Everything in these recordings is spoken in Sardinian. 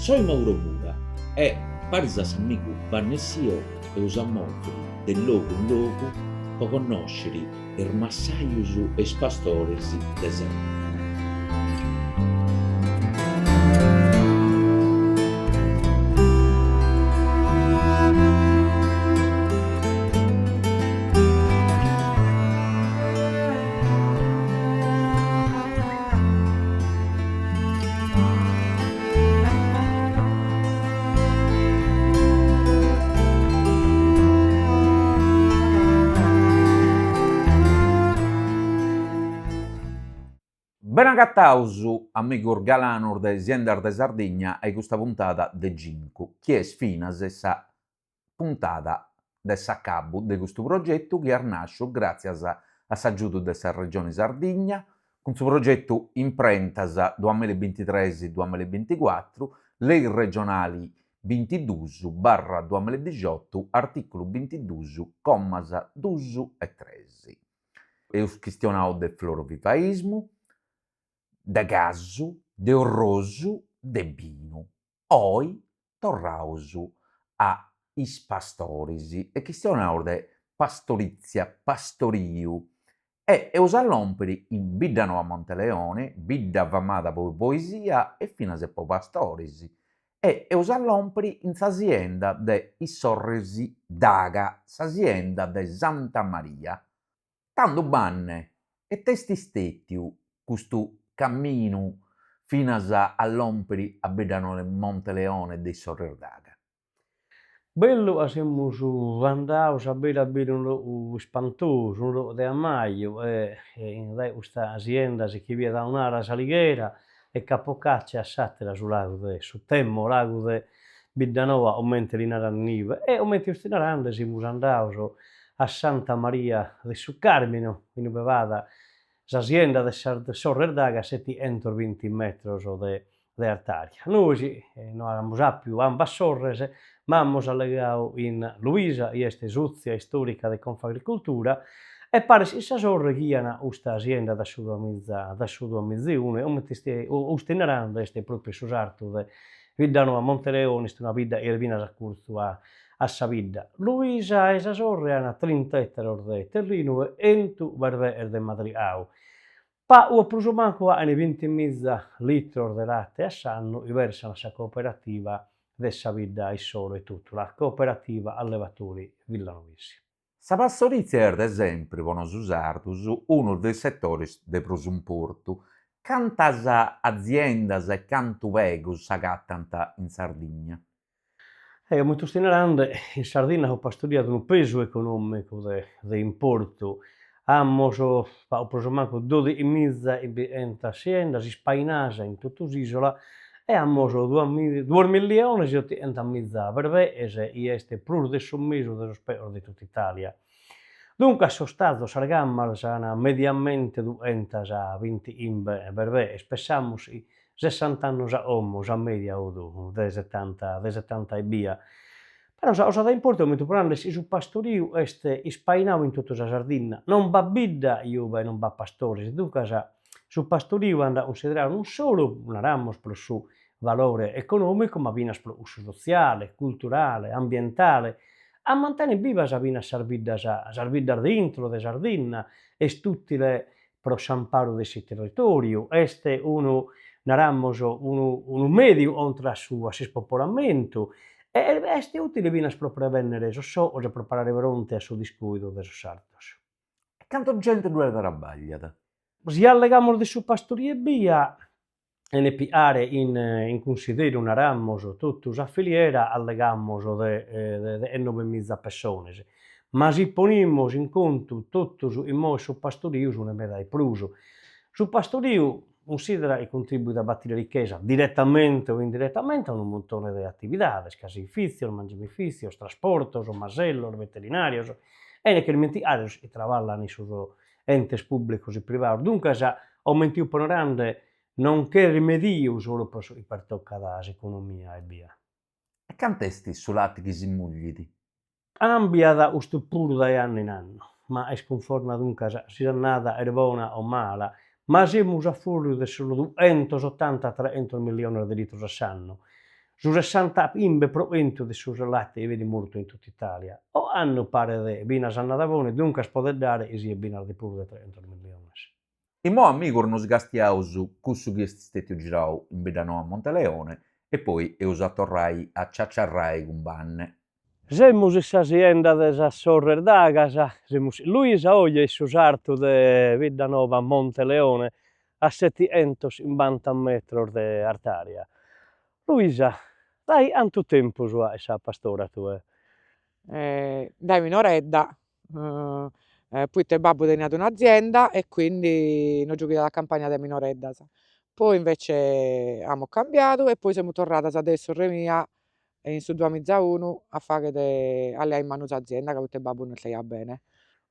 Soi Mauro Mura e, paris a s'amigu Vanne Sio, eus a mòviri de logu in logu po connòsciri is massajus e is pastoris de Sardigna. Benagataus, amigus galanus de Siendas de Sardigna, a custa puntada de cincu, chi est finas sa puntada de s'acabu de custu progetu chi est nàsciu gràtzias a s'agiudu de sa Regioni Sardigna cun su progetu Imprentas duamilla e bintitres duamilla e binticuatru, lei regionali bintidus barra duamilla e dixiotu, artìculu bintidus, commas dus e tres. Eus chistionau de florovivaismu, de casu, de orrosu, de binu. Oi torraus a is pastoris e chistionaus de pastorìtzia, pastoriu e eus a lòmpiri in Biddanoa Monteleone, bidda famada po poesia e finas po pastoris, e eus a lòmpiri in sa sienda de is sorris Daga, sa sienda de Santa Maria. Tandu Banne, it'est istètiu custu caminu finas a lòmpiri a Biddanoa Monteleone de is sorris Daga? Bellu ca semus andaus a biri a biri unu logu ispantosu, unu logu de ammaju e dae custa sienda si che biet a un'ala S'Alighera e Capo Caccia e a s'àtera su lagu de su Temo, lagu de Biddanoa, comente li naran inibe, e comente fusti narende semus andados a Santa Maria de su Carminu, inube b'at sa sienda de sas sorres Daga a setighentos binti metros de de artària. Nois no amus àpiu ambas sorres, ma amus allegau chin Luisa, chi est sòtzia istòrica de Confagricoltura, e paris chin sa sorre ghian custa sienda dae su duamiza dae su duamiza e unu e comente fusti narende est pròpriu in su sartu de Biddanoa Monteleone, est una bidda chi est finas a curtzu a a sa bidda. Luisa e sa sorre an trinta ètaros de terrinu e chentu berbees de madrigau. Pagu o prus o mancu faghen bintimiza litros de late a s'annu chi versan a sa cooperativa de sa bidda issoro etotu, la Cooperativa Allevatori Villanovesi. Sa pastorìtzia est de sempri, po nosu sardus, unu de is setores de prus importu. Cantas aziendas e cantu pegos s'agatant in Sardigna? E comente fusti narende, in Sardinna su pastoriu at unu pesu econòmicu de de importu. Amus pagu prus o mancu dodighi-miza e chimbientas siendas ispainadas in totu s'isola e amus duos milliones e otighentas-miza berbees, chi est prus de su mesu de sos pegos de totu Italia. Duncas sos tazos, sas gamas, an mediamente dughentas bintighimbe berbees, pessamus chi sessant'annos a como sa media 'ut de setanta de setanta ebbia. Però sa cosa de importu comente fui narende est chi su pastoriu est ispainadu in totu sa Sardinna, non b'at bidda ube non b'at pastores, duncas su pastoriu andat cunsideradu non solu, naramus, pro su valore econòmicu, ma finas pro cussu sotziale, culturale, ambientale, a mantener bivas finas sas biddas sas biddas de intro de Sardinna, est ùtile pro s'amparu de su territòriu, est unu, naramus, unu unu mèdiu contra a su a s'ispopolamentu e est ùtile finas pro prevènnere sos socos e pro parare fronte a su discùidu de sos sartos. E cantu gente ddue traballat? Si allegamus de su pastoriu ebbia, chene pigare in in cunsideru, naramus, totu sa filiera, allegamus de deghennovemiza pessones, ma si ponimus in contu totu su chi moet su pastoriu sunt meda 'e prus. Su pastoriu cunsidera chi contribuit a batire richesa, diretamente o indiretamente, a unu muntone de atividades, caseifizios, mangimifizios, trasportos, masellos, veterinarios, e chene ismentigare sos chi traballan in sos entes pùblicos e privados. Duncas, comente fipo narende, non cheret mediu solu pro su chi pertocat s'economia ebbia. E cant'est su lati chi si muglit? Cambiat custu puru dae annu in annu, ma est cunforma duncas si s'annada est bona o mala, ma semus a fùrriu de sos dughentosotanta treghentos milliones de litros a s'annu. Su sessantachimbe pro chentu de su late chi benit murtu in totu Italia, ocannu paret finas annada bona e duncas podet dare chi siet finas de prus de treghentos milliones. Imoi amigus nos castiaus cussu chi est stetiu girau in Biddanoa Monteleone e poi eus a torrai a ciaciarrai cun Banne. Semus in sa sienda de sas sorres Dagas, semus Luisa oje in su sartu de Biddanoa Monteleone a setighentos chimbanta metros de artaria. Luisa, dae cantu tempus faghes sa pastora tue? Dae minoredda, poite babbu teniat un'azienda e quindi nos giughiat a campagna dae minoreddas, poi invece amus cambiadu e poi semus torradas deo e sorre mia in su duamizaunu a fagher a leare in manu s'azienda ca poite babbu no istaiat bene.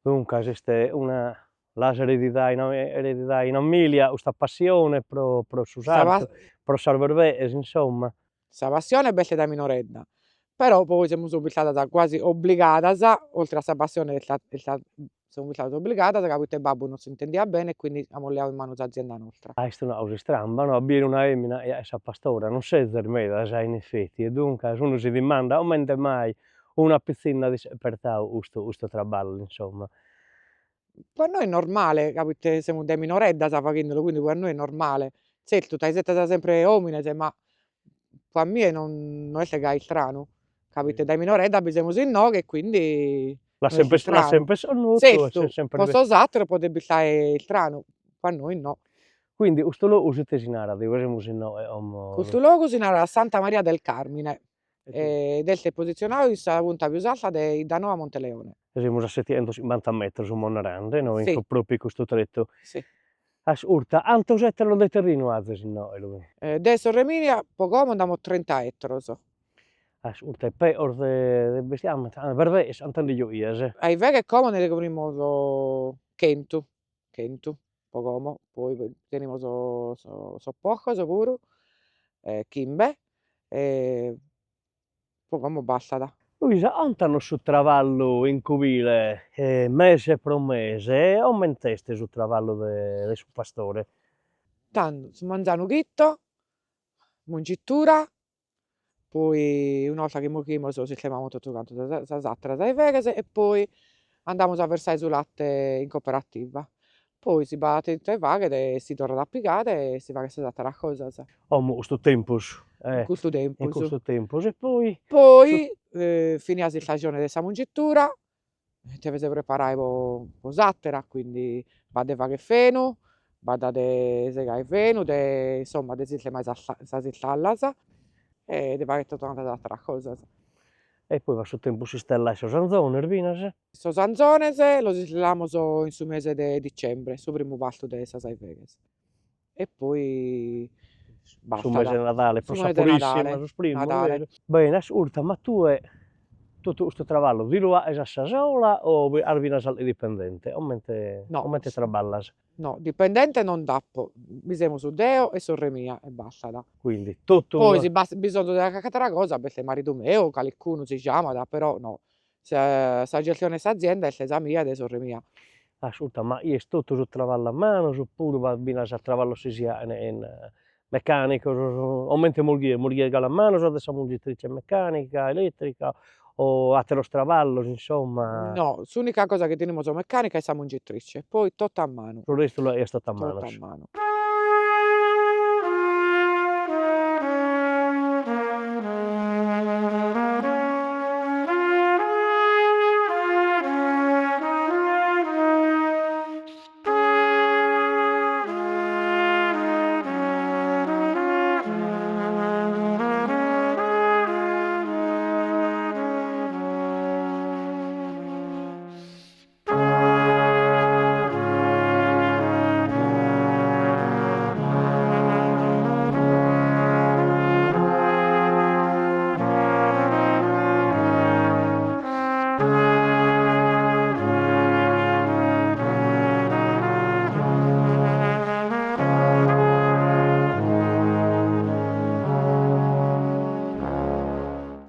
Duncas est una L'as eredidada in eredidada in familia custa passione pro pro su sartu, pro sas berbeghes insomma. Sa passione b'est dae minoredda, però poi semus bistadas quasi obbligadas, oltre a sa passione est semus bistadas obbligadas ca poite babbu non s'intendiat bene e quindi amus leadu in manu s'azienda nostra. Ah est una cosa istramba no, a bier una emina chi faghet sa pastora, non sezis medas in effetti e duncas unu si dimandat comente mai una pitzinna at issepertadu custu custu traballu insomma. Po a nois est normale, ca poite semus dae minoreddas faghindelu, quindi po a nois est normale, zertu t'aisetas sempre omines, ma po a mie non no est gai istranu, ca poite dae minoredda bi semus inoghe e quindi L'as sempre l'as sempre connotu Zertu, po sos ateros podet bistare istranu, po a nois no. Quindi custu logu ite si narat, ue semus inoghe como? Custu logu si narat Santa Maria del Carmine ed est positzionadu in sa punta pius alta de 'Iddanoa Monteleone. Semus a setighentos chimbanta metros como narende, no, in propriu in custu tretu. Ascurta, cantos ettaros de terrinu azis inoghe Luì? Deo e sorre mia po como nd'amus trinta ettaros. Ascurta, e peus de bestiamine, berbeghes cantu nde giughias? Arveghes como nde ponimus chentu, chentu po como, poi tenimus sos porcos puru, chimbe, e po como bastat. Luisa, contanos su traballu in cubile mese pro mese, coment'est su traballu de su pastore? Tando, su manzanu chito, mungitura, poi una 'orta chi munghimus sistemamus totu cantu sas atteras 'arveghes e poi andamus a versare su latte in cooperativa, poi si b'at ite fagher si torrat a pigare e si faghet sas atteras cosas. Como custu tempus In custu tempus. In custu tempus e poi. Poi finia s'istajone de sa mungitura deves preparai po s'atera, quindi b'at de fagher fenu, b'at de segai fenu, de insomma de sistemai sas sas istallas e de fagher totu cantas sas ateras cosas. E poi b'at su tempus de istellare sos anzones finas. Sos anzones los istellamus in su mese de dicembre, su primu pastu de sas 'arveghes E poi Su mese de Nadale, pro sa Purissima, sos primos, beru? Bene, ascurta, ma tue totu custu traballu ti lu 'aghes a sa sola o as finas calchi dipendente? Comente comente traballas? No, dipendente non nd'apo, bi semus deo e sorre mia e bastat. Quindi totu Poi si b'at bisonzu de carchi atera cosa b'est maridu meu, calicunu si giamat, però no, Sa sa gestione 'e s'azienda est sa mia e de sorre mia. Ascurta, ma est totu su traballu a manos opuru b'at finas traballos chi si 'aghent in mecanicos, comente murghies, murghies galu a manos o de sa mungitrice meccanica, elettrica o ateros traballos insomma. No, s'unica cosa chi tenimus meccanica est sa mungitrice, poi totu a manu. Su restu lu 'aghies totu a manos. Totu a manu.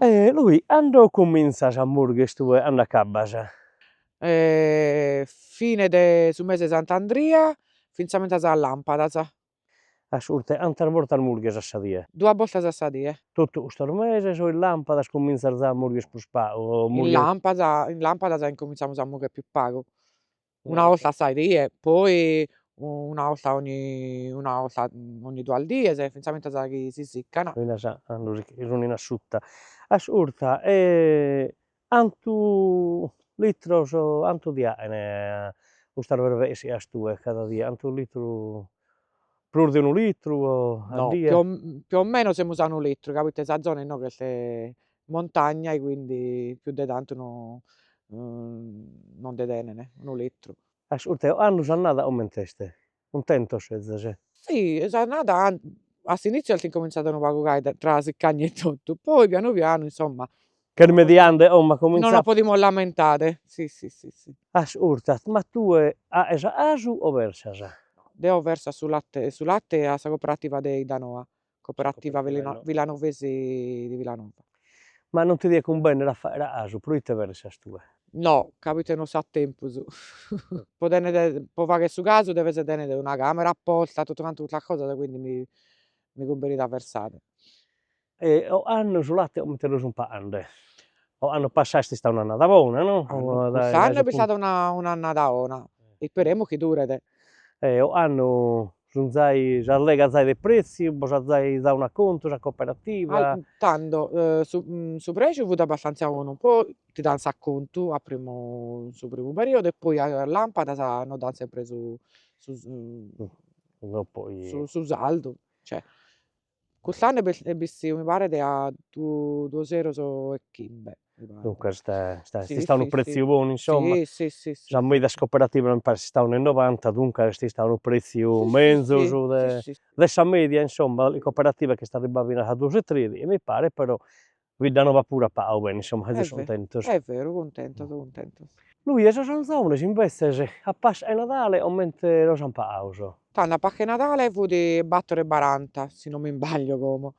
E Luì, cando cuminzas a murgher tue, cando acabbas? Fine de su mese 'e Sant'Andria, finzamentas a lampadas. Ascurta, cantas bortas murghes a sa die? Duas bortas a sa die. Totu custos meses o in lampadas cuminzas già a murgher prus pagu o In lampadas in lampadas incuminzamus a murgher pius pagu, una 'olta a sa die, poi una 'olta ogni una 'olta ogni duas dies, finzamentas chi si siccan. Finas a cando si sun in asciutta. Ascurta cantu litros, cantu ti 'aen custas berbees chi as tue cada die, cantu litru, prus de unu litru o a die? No, più o meno semus a unu litru, ca poita sa zona inoghe est montagna e quindi pius de tantu no non nde tenen, unu litru. Ascurta, e ocannu s'annada coment'est, cuntentos sezis? Si, s'annada a s'iniziu est incuminzada unu pagu gai, tra siccagna e totu, poi pianu pianu insomma Ch'est mediande como a Non nos podimus lamentare, si si si si. Ascurta, ma tue 'aes 'asu o versas? Deo verso su latte su latte a sa cooperativa de 'Iddanoa, cooperativa villanovesi di Villanova. Ma non ti diat cumbennere a fagher 'asu, proite versas tue? No, ca poite no s'at tempus, po tenner po fagher su casu deves tenner una camera apposta, totu cantu custas cosas, quindi mi mi cumbenit a versare. E ocannu su latte comente lu sun pagande? Ocannu passadu est istada un'annada bona no? Cust'annu est bistada una un'annada 'ona, isperemus chi duret. E ocannu sun zai sas legas zai de pretziu, bos at zai dadu un'acontu sa cooperativa? Tando su su preciu fut abbastanzia 'onu, poi ti dan s'acontu a primu in su primu periodu e poi a lampadas nos dan sempre su su su sardu, cioè Cust'annu est bessiu mi paret a duos euros e chimbe, mi paret. Duncas est istadu unu pretziu bonu insomma, sa media de sa cooperativa mi paret est istadu unu e novanta, duncas est istadu unu pretziu menzus de de sa media insomma, in cooperativa ch'est arribbadu finas a duos e treddighi mi paret, però Biddanova puru at pagadu beni, insomma, sezis cuntentos. Est veru, cuntentos cuntentos. Lughia, sos anzones imbetzes a Pasca 'e Nadale comente los an pagados? Tando a Pasca 'e Nadale fut battor e baranta, si non m'isbaglio como,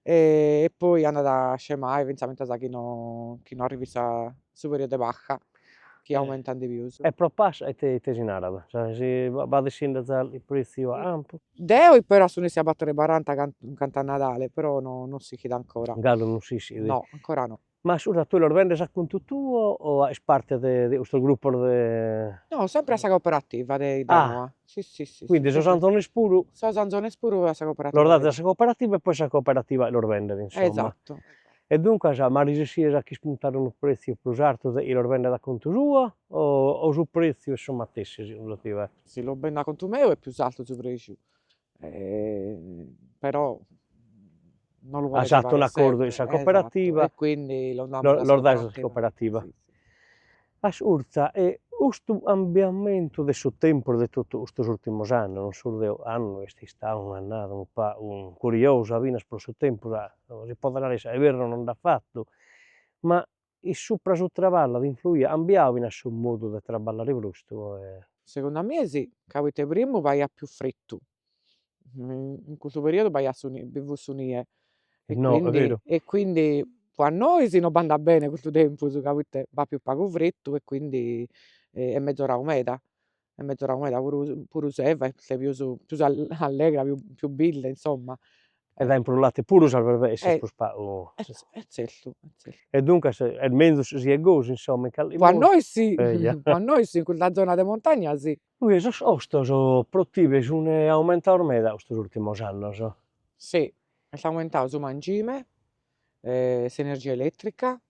e poi andat a scemai finzamentas chi no chi no arrivit sa su periodu de Pasca, chi aumentan de pius. E pro Pasca ite ite si narat, si b'at essinde zai pretziu a campu? Deo ispero a su nessi a battor e baranta cantu a Nadale, però no non s'ischit ancora. Galu non s'ischit? No, ancora no. Ma ascurta, tue los bendes a contu tuo o 'aes parte de de custos grupos de. No, sempre a sa cooperativa de 'Iddanoa, si si si. Quindi sos anzones puru. Sos anzones puru a sa cooperativa. Los dades a sa cooperativa e poi sa cooperativa los bendet, insomma. Esatto. E duncas, ma resessides a ch'ispuntare unu pretziu prus artu de chie los bendet a contu suo o o su pretziu est su matessi segundu tie? Si los bendo a contu meu est pius artu su prexiu, però non lu As atu un'acordu in sa cooperativa e quindi los damus los dais a sa cooperativa. Ascurta, e custu cambiamentu de su tempus de totu custos urtimos annos, non solu de ocannu, est istada un'annada unu pagu curiosa finas pro su tempus, si podet narrer ca iberru non nd'at fatu, ma in supra su traballu at influiu, at cambiadu finas su modu de traballare vostru Segundu a mie si, ca poite primu faiat pius frittu, in cussu periodu b'aiat su nie, bi fut su nie, e quindi e quindi po a nois non b'andat bene custu tempus, ca poite b'at pius pagu frittu e quindi est mezoradu meda, est mezoradu meda, puru puru s'erva est pius pius allegra pius birde insomma. E daen prus latte puru sas berbees si est prus pagu. E zertu, e zertu. E duncas est menzus si est gosi insomma in calchi modu. Po a nois si, po a nois si, in custa zona de montagna si. Poi sos costos pro tibe sun aumentados meda custos urtimos annos. Si, est aumentadu su mangime, s'energia elettrica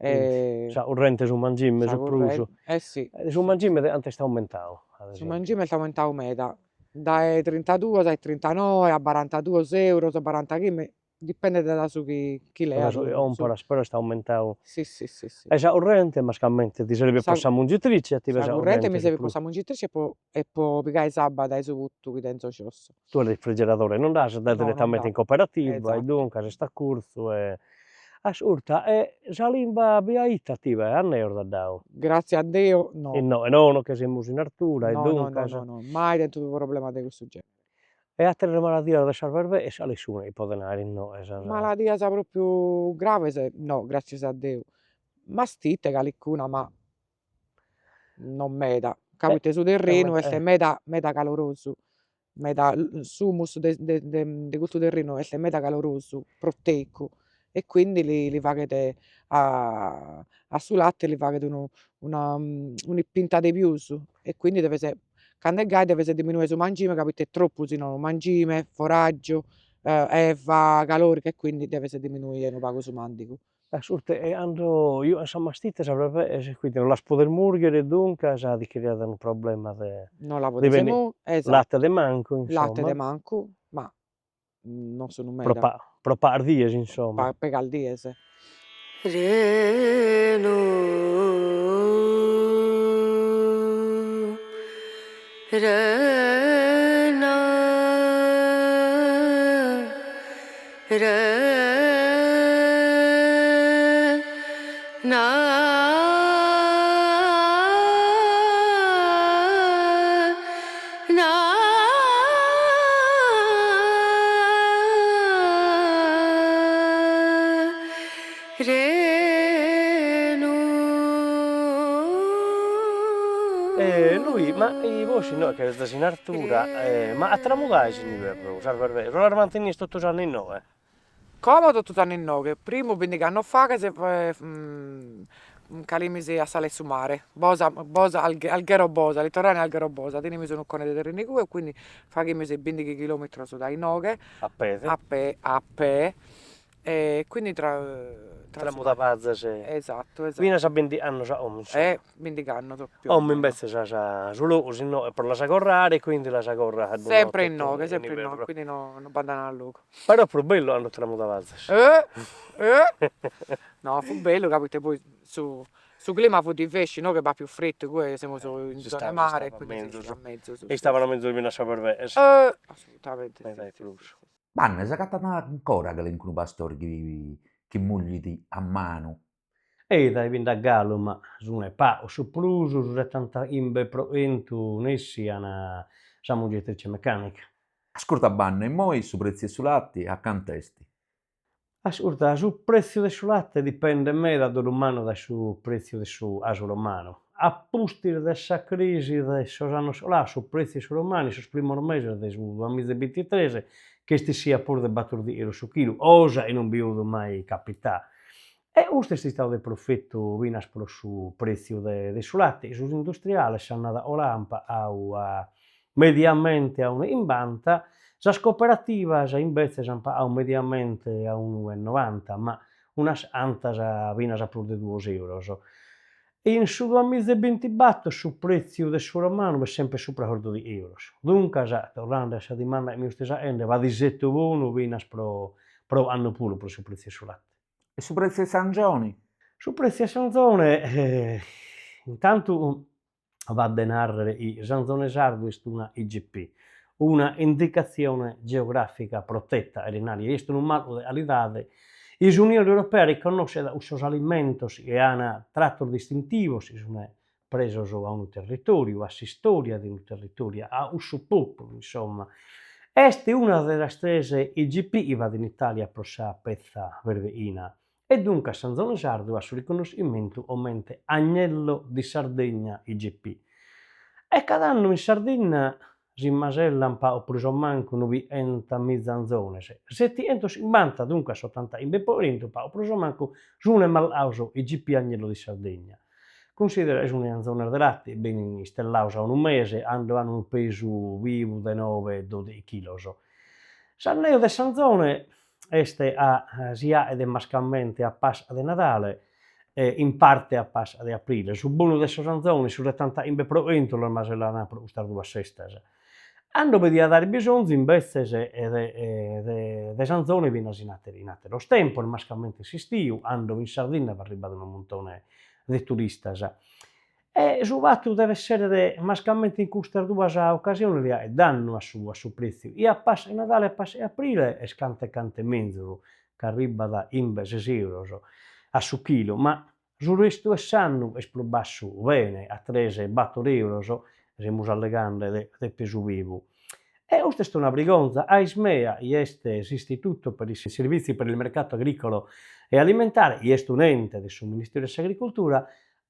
Sa currente su mangime su prus. Eh si. Su mangime de cantu est aumentadu? Su mangime est aumentadu meda, dae trintaduos a trintanoe a barantaduos euros, barantachimbe, dipendet dae su chi chi leas. Dae su chi comporas, però est aumentadu. Si si si si. E sa currente mascamente ti servit pro sa mungitrice a tibe sa currente mi servit pro sa mungitrice e po e po pigai s'abba dae su puttu chi tenzo giosso. Tue refrigeradore non nd'as, ddas diretamente in cooperativa e duncas est acurzu e Ascurta, e sa limba biaita a tibe anneos t'at dau? Gratzias a Deu no. Innoe nono, ca semus in artura e duncas. No no no, mai tentu problema de cussu genere. E ateras maladias de sas berbees cales sun chi poden aer innoe sas. Maladias propriu graves no, gratzias a Deu. Mastite calicuna ma non meda, ca poite su terrinu est meda meda calorosu. meda s'humus de de de custu terrinu est meda calorosu, proteicu, e quindi li li faghet a su latte li faghet unu una un'ispinta de pius, e quindi deves, cando est gai deves diminuire su mangime ca proite est tropu si no, mangime, foraggiu, eva calorica e quindi deves diminuire unu pagu su mandigu. Ascurta, e cando giughen sa mastite sas berveghes, quindi non las podes murghere, duncas ti creat unu problema de Non la podes murghere, latte de mancu insomma. Latte de mancu, ma non sun meda. Pro pro pagas dies insomma. Pagas dies. E Luì, ma bois inoghe chi sezis in artura, ma a tramudais in iberru sas berveghes o las mantenies totu s'annu inoghe? Como totu s'annu inoghe, primu bindighi annos faghes ch'alimis a s'ala 'e su mare, Bosa Bosa Alghero Bosa, litoranea Alghero Bosa, tenimus unu 'uccone de terrinu igue e quindi faghimus bindighi chilometros dae inoghe A pede? A pe a pe e quindi Tramudabazes Esattu esattu. Finas a bindighi annos a como insomma. Eh bindighi annos più o meno. Como imbetzes as su logu inoghe pro las agorrare e quindi las agorras Sempre inoghe sempre inoghe, quindi no no b'andan a logu. Però prus bellu cando tramudabazes. No fut bellu ca poita poi su su clima fut divesciu, inoghe b'at pius frittu, igue semus in zona 'e mare, quindi si istat mezus. E istaban mezus finas sas berveghes. Assolutamente Meda 'e prus. Vanne, s'agatat ancora calincunu pastori chi chi muglit a manu? Ei dai bi nd'at galu, ma sun pagos, su prus, su setantachimbe pro chentu nessi an sa mungitrice meccanica. Ascurta Vanne, immoi su pretziu 'e su lati a cant'est? Ascurta, su pretziu de su late dipendet meda a dolu mannu dae su pretziu de su casu romanu. A pustis de sa crisi de sos annos colados, su pretziu 'e su romanu in sos primos meses de su duamiza e bintitres ch'est essiu a prus de batordighi euros su chilu, cosa chi non bi 'ut mai capità. E custu est istadu de profetu finas pro su pretziu de su late, sos industriales s'annada colada an pagadu a mediamente a unu e chimbanta, sas cooperativas imbetzes an pagadu mediamente a unu e novanta, ma unas cantas finas a prus de duos euros. In su duamiza e bintibator su pretziu de su romanu est semper supra sos dodighi euros. Duncas, torrende a sa dimanda chi mi fustis faghende, b'at isetu bonu finas pro pro ocannu puru pro su pretziu 'e su late. E su pretziu 'e s'angioni? Su pretziu 'e s'anzone, intantu b'at de nàrrere chi s'anzone sardu est una IGP, una indicatzione geogràfica proteta, cheret nàrrere est unu marcu de calidade chi s'Unione Europea riconnoschet a cussos alimentos chi an tratos distintivos, chi sun presos a unu territòriu, a s'istòria de unu territòriu, a cussu pòpulu, insomma. Est una de sas tres IGP chi b'at in Itàlia pro sa petza berbeghina e duncas s'anzone sardu at su riconnoschimentu comente Agnello di Sardegna IGP. E cada annu in Sardinna si masellan pagu prus o mancu nobighentamiza anzones, setighentoschimbanta, duncas s'otantachimbe pro chentu, pagu prus o mancu, sun marcados IGP Agnello di Sardegna. Cunsidera chi sun anzones de late, benin istellados a unu mese, cando an unu pesu bivu de nobe dodighi chilos. S'anneu de s'anzone est a si 'aghet mascamente a Pasca de Nadale e in parte a Pasca de Aprile. Su bonu de sos anzones, su setantachimbe pro chentu, los masellan pro custas duas festas. Cando bi diat aer bisonzu imbetzes de de s'anzone finas in in ateros tempos, mascamente in s'istiu, cando in Sardinna b'arribat unu muntone de turistas. E su fatu de b'esseret mascamente in custas duas ocasiones li 'aghet dannu a su a su pretziu, chi a Pasca 'e Nadale e a Pasca 'e Aprile est cante cante menzus, ca arribat a chimbe ses euros a su chilu, ma su restu 'e s'annu est prus bassu bene, a tres bator euros, semus allegande de de pesu bivu. E custa est una brigonza, Aismea, chi est s'Istituto per i Servizi per il Mercato Agricolo e Alimentare, chi est un'ente de su Ministeru 'e s'Agricultura.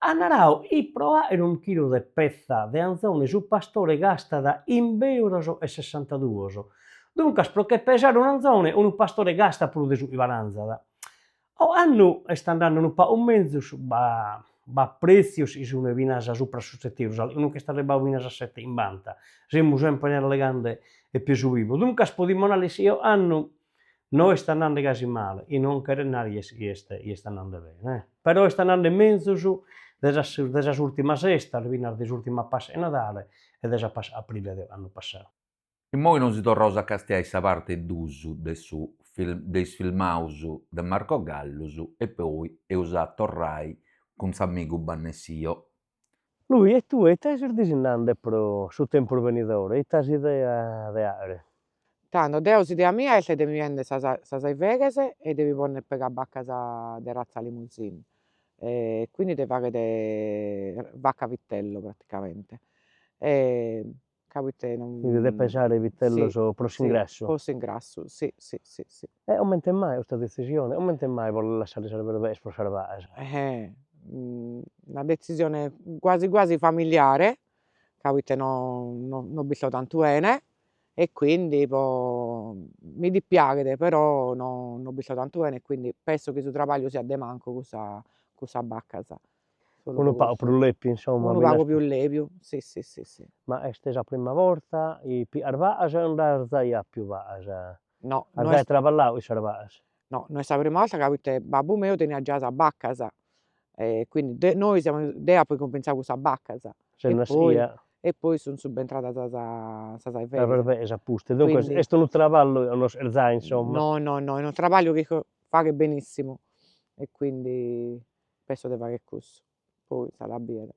At narau chi pro aer unu chilu de petza de anzone su pastore gastat chimbe euros e sessantaduos. Duncas pro che pesare un'anzone unu pastore gastat prus de su chi balanzat. Ocannu est andande unu pagu menzus, b'at pretzios chi sun finas supra sos sete euros, unu ch'est arribadu finas a sete e chimbanta, semus semper allegande 'e pesu bivu, duncas podimus narrer chi ocannu no est andande gasi male, chi non cheret narrer chi est chi est andande bene eh, però est andande menzus de sas de sas urtimas estas, finas de s'urtima Pasca 'e Nadale e de sa Pasca 'e Aprile de ocannu passadu. Immoi nosi torraus a castiai sa parti dus de su de is filmaus de Marco Gallus e poi eus a torrai cun s'amigu Banne Sio. Lui, e tue ite ses disinnande pro su tempus benidore, ite as idea de aere? Tando, deo s'idea mia est de mi 'ender sas sas 'arveghes e de bi ponner pega baccas de razza Limousin, e quindi de fagher vacca vitello praticamente ca poite Quindi de pesare vitellos pro s'ingrassu. Pro s'ingrassu, si si si si. E comente mai custa detzisione, comente mai boles lassare sas berbees pro sas bacas? Una detzisione quasi quasi familiare, ca poite no no bisto tantu 'ene e quindi po mi dispiaghet però no no bisto tantu 'ene e quindi penso chi su trabagliu siat de mancu cun sa cun sas baccas Unu pagu prus lebiu insomma. Unu pagu pius lebiu, si si si si. Ma est sa prima borta chi pigas bacas o nd'as zai apiu bacas? No, As zai traballau in sas bacas? No, no est sa prima 'olta ca poite babbu meu teniat già sas baccas e quindi de nois deo apo incuminzadu cun sas baccas Ses naschia. E poi sun subentradas sas sas 'arveghes. Sas 'arveghes a pustis, duncas est unu traballu chi connosches zai insomma. No no no, est unu trabagliu chi faghet benissimu e quindi Penso de fagher cussu, poi s'at a bider.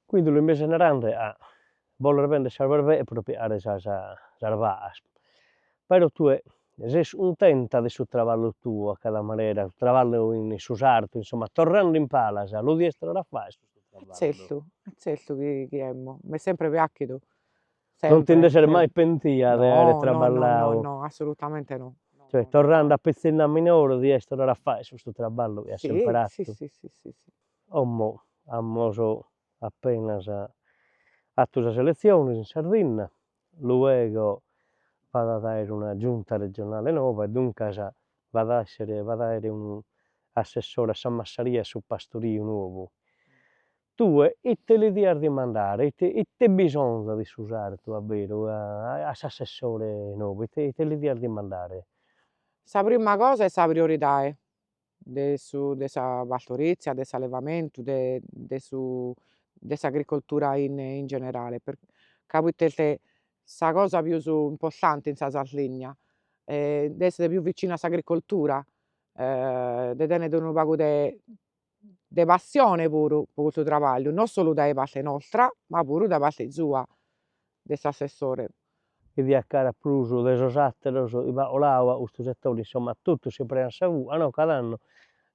Quindi mi ses narende a boler bender sas berbees pro pigare sas sas bacas, però tue ses cuntenta de su traballu tuo a cada manera, su traballu in su sartu, insomma, torrende in palas, lu dias torrare a fagher custu traballu? Zertu, zertu chi chi emmo, m'est sempre piachidu, Non ti nde ses mai pentia de aere traballau? No, no, no, assolutamente no. Cioè torrende a pitzinna minore dias torrare a fagher custu traballu chi as sempre 'atu? Si, si, si, si, si. Como amus apenas 'atu sas eletziones in Sardinna, luego b'at a aere una giunta regionale noba e duncas b'at a essere b'at a aere unu assessore a sa massaria e a su pastoriu nou. Tue ite li dias dimandare, ite ite bisonzat in su sartu a beru a s'assessore nou, ite ite li dias dimandare? Sa prima cosa est sa prioridade de su de sa pastorizia, de s'allevamentu, de de su de s'agricoltura in in generale, ca poite est sa cosa pius importante in sa Sardigna, de essere pius vicinu a s'agricoltura, de tenner unu pagu de de passione puru po custu trabagliu, non solu dae parte nostra, ma puru dae parte sua, de s'assessore. Chi diat cara prus de sos atteros chi b'at 'olau a custu settore, insomma totus si prenan sa fua, no, cada annu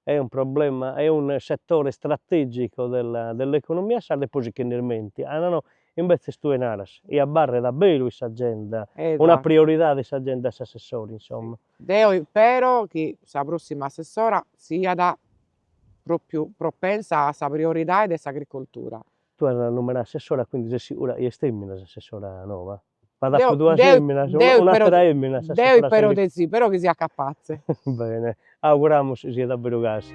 est un problema, est un settore strategico della dell'economia sarda e poi si che nd'ismentian, no, imbetzes tue naras chi abarret a beru in s'agenda, una prioridade in s'agenda 'e s'assessore, insomma. Deo ispero chi sa prossima assessora siat propriu propensa a sa prioridade de s'agricoltura. Tue as a numenare assessora, quindi ses sigura chi est femina s'assessora noba? B'at apiu duas feminas, un'atera femina Deo ispero de si, però chi siat capatze. Bene, auguramus chi siat aberu gasi.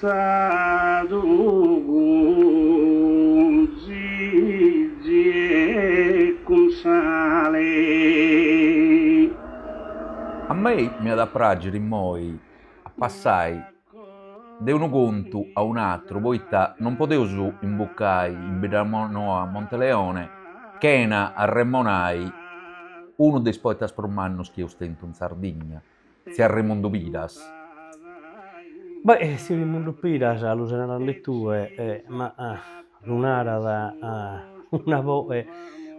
Cunzadu cun zizi e cun sale. A mei m'iat a pragiri immoi a passai de unu contu a un'atru, poita non podeus imbucai in Biddanoa Monteleone chena arremonai unu de is poetas prus mannus chi eus tentu in Sardigna, Tziu Arremundu Piras. Beh, tziu Remundu Piras lu ses narende tue, ma lu narat una boe,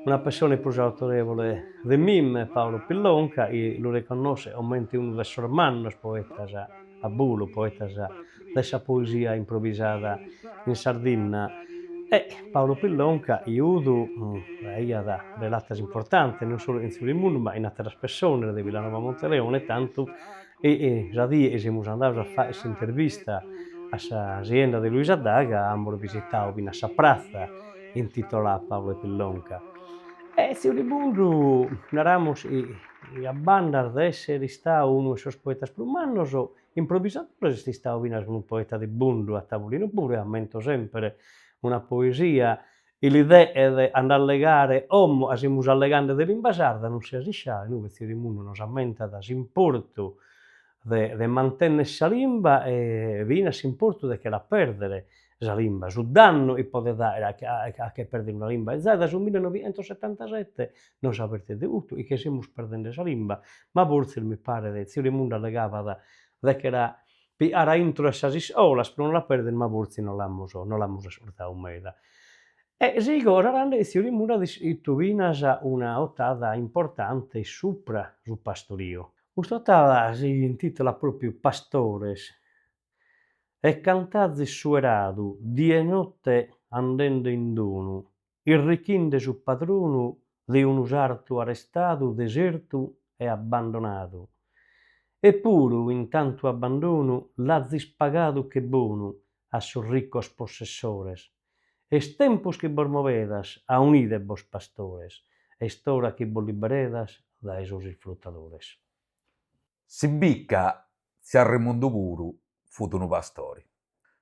una pessone prus autorevole de mime, Paolo Pillonca, chi lu reconnoschet comente unu de sos mannos poetas a bolu, poetas de sa poesia improvisada in Sardinna. E Paolo Pillonca judu aiat relatas importantes non solu in tziu Remundu ma in àteras pessones de Villanova Monteleone, tantu chi sa die chi semus andados a fagher s'intervista a sa sienda de Luisa Daga amus visitadu finas sa pratza intitolada a Paolo Pillonca. E tziu Remundu naramus chi a bandas de èssere istadu unu 'e sos poetas prus mannos, improvisadores est istadu finas unu poeta de bundu a tavolinu puru e ammento semper una poesia chi li deghet a nd'allegare como ca semus allegande de limba sarda non sias isciau inube tziu Remundu nos ammentat s'importu de de mantenner sa limba e finas s'importu de che la perdere sa limba, su dannu chi podet aer a che perdere una limba e zai dae su millenovighentossetantasette nos avertit de custu chi che semus perdende sa limba, ma fortzis mi paret tziu Remundu allegabat de che la pigare a intro 'e sas iscolas pro non la perdere ma fortzis no l'amus no l'amus ascurtadu meda. E sigo narende chi tziu Remundu at iscritu finas una otada importante supra su pastoriu. Custa otada si intitolat propriu Pastores E cant'azis sueradu die e notte andende in donu, irrichinde su padronu de unu sartu arestadu desertu e abbandonadu. Eppuru in tantu abbandonu l'azis pagadu che bonu a sos riccos possessores. Est tempus chi bos movedas, aunide-bos pastores, est ora chi bos liberedas dae sos isfrutadores. Si bit ca tziu Arremundu puru fut unu pastori.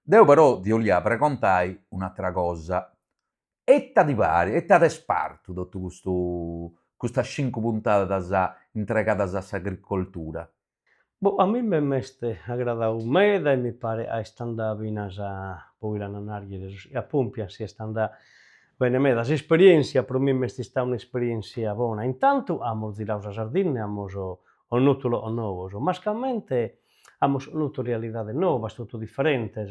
Deu però ti 'olia pregontai un'atra cosa, ita ti parit, ita t'est partu totu custu, custas cincu puntadas intregadas a s'agricoltura? Boh, a mimmi m'est agradau meda e mi paret ca est andà finas, poi l'an a narrer sos chi apompian si est andà bene meda. S'esperientzia pro mimmi est istada un'esperientzia bona, intantu amus zirau sa Sardinna e amus connotu logos novos, mascamente amus connotu realidades novas, totu diferentes,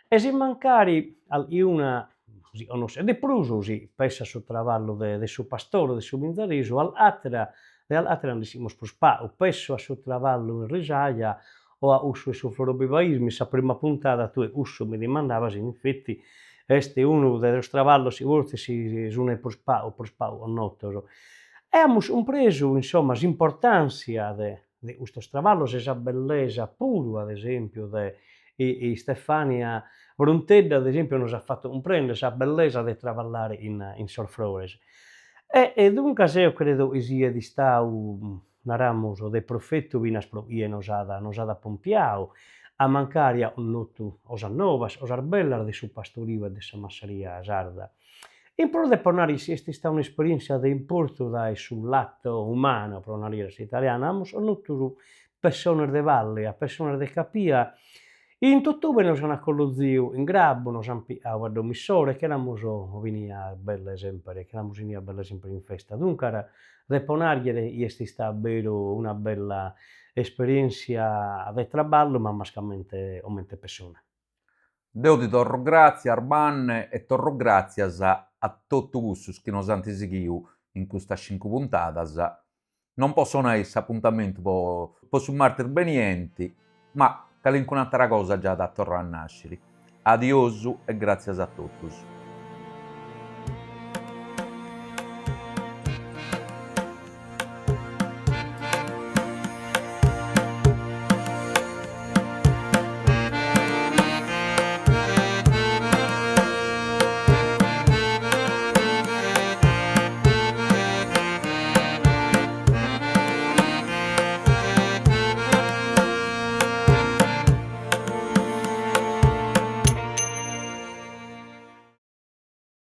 e si mancari alliuna si connoschet de prus, si pessat su traballu de de su pastore, de su binzaresu, àtera de àtera nd'ischimus prus pagu, pesso a su traballu in risaia o a cussu 'e su florovivaismu, in sa prima puntada tue cussu mi dimandabas, in effetti est unu de sos traballos chi fortzis si sun prus pagu prus pagu connotos. E amus cumpresu, insomma, s'importàntzia de de custos traballos e sa bellesa puru, ad esempiu, de Istefania Bruntedda, ad esempiu, nos at fatu cumprender sa bellesa de traballare in in sos frores. E duncas eo credo chi siet istadu naramus, de profetu finas pro chie nos at nos at apompiadu, a mancari at connotu cosas novas, cosas bellas de su pastoriu e de sa massaria sarda. In prus depo narrer chi est istada un'esperièntzia de importu dae su lato umano, pro narrer a s'italiana, amus connotu pessones de vallia, pessones de capia, In totube nos an acolloziu in grabu, nos an picau a domo issoro e ch'eramus finia belle sempre, ch'eramus inia belle sempre in festa. Duncas depo narrer chi est istada beru una bella esperientzia de traballu ma mascamente comente pessona. Deu ti torro gràtzias Arbanne e torro gràtzias a totu cussus chi nos ant sighiu in custas cincu puntadas Non potzo nai s'apuntamentu po su martis benienti, ma calincun'atera cosa già at a torrai a nasciri. Adiosu e gratzias a totus.